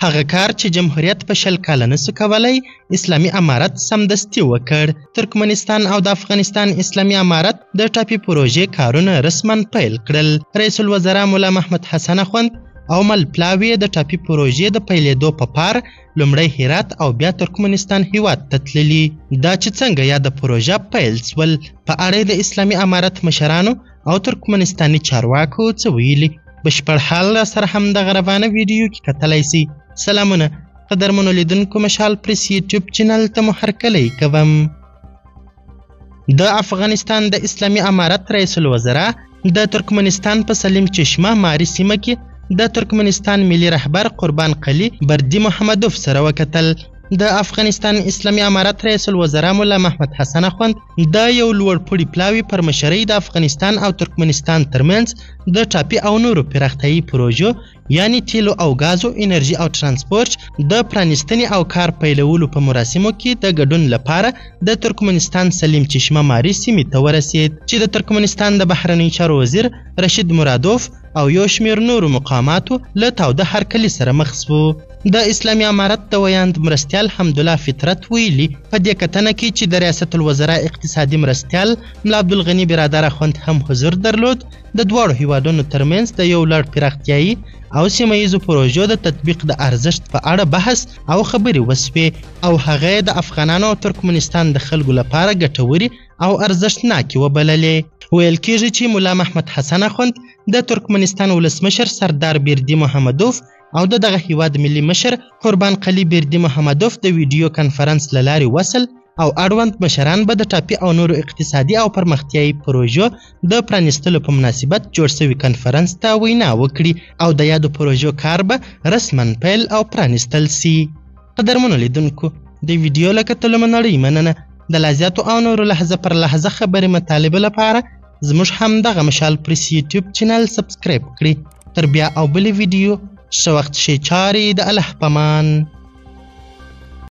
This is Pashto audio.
هغه کار چې جمهوریت په 20 کاله نسو کولی، اسلامي امارت سمدستي وکړ. ترکمنستان او د افغانستان اسلامي امارت د ټاپي پروژې کارونه رسما پیل کړل. رئیس الوزرا ملا محمد حسن اخوند او مل پلاوی د ټاپي پروژې د پیلېدو په پار لومړی هرات او بیا ترکمنستان هیواد ته تللي. دا چې څنګه یاده پروژه پیل سول، په اړه د اسلامي امارت مشرانو او ترکمنستاني چارواکو څه ویلي، بشپړ حال را سره هم دغه روانه ویډیو کې کتلی سئ. سلامونه قدرمنو لیدونکو، مشال پریس یوټیوب چینل ته مو هرکلی کوم. د افغانستان د اسلامي امارت رئیس الوزرا د ترکمنستان په سلیم چشمه ماري سیمه کې د ترکمنستان ملي رهبر قربان قلي بردي محمدوف سره وکتل. د افغانستان اسلامي امارت رئیس الوزرا ملا محمد حسن اخوند د یو لوړپوړي پلاوي پر مشرۍ د افغانستان او ترکمنستان ترمنځ د ټاپي او نورو پراختیايي پروژو، یعنی تیلو او ګازو، انرژي او ترانسپورت د پرانیستنې او کار پیلولو په مراسمو کې د ګډون لپاره د ترکمنستان سلیم چشمه ماري سیمې ته ورسید، چې د ترکمنستان د بهرنیو چارو وزیر رشید مرادوف او یو شمېر نورو مقاماتو له تاوده هرکلي سره مخ سو. د اسلامي امارت د ویاند مرستیال حمدالله فطرت ویلي، په دې کتنه کې چې د ریاست الوزرا اقتصادي مرستیال ملا عبدالغني برادر اخوند هم حضور درلود، د دواړو هیوادونو ترمنځ د یو لړ پراختیایي او سیمه ییزو پروژو د تطبیق د ارزښت په اړه بحث او خبرې وسوې او هغه یې د افغانانو او ترکمنستان د خلکو لپاره ګټورې او ارزښتناکې وبللې. ویل کیږي چې ملا محمد حسن اخوند د ترکمنستان ولسمشر سردار بیردي محمدوف او د دغه هیواد ملي مشر قربان قلي بیردي محمدوف د ویډیو کنفرانس له لارې وصل او اړوند مشران به د ټاپي او نورو اقتصادي او پرمختیایي پروژو د پرانیستلو په مناسبت جوړ شوي کنفرانس ته وینا وکړي او د یادو پروژو کار به رسما پیل او پرانیستل سي. قدرمنو لیدونکو، د ویډیو له کتلو مو نړۍ مننه. د لا زیاتو او نورو لحظه پر لحظه خبري مطالبو لپاره زموږ همدغه مشال پریس یوټیوب چینل سبسکرایب کړئ. تر بیا او بلې ویډیو، ښه وخت، ښې چارې، د الله پامان.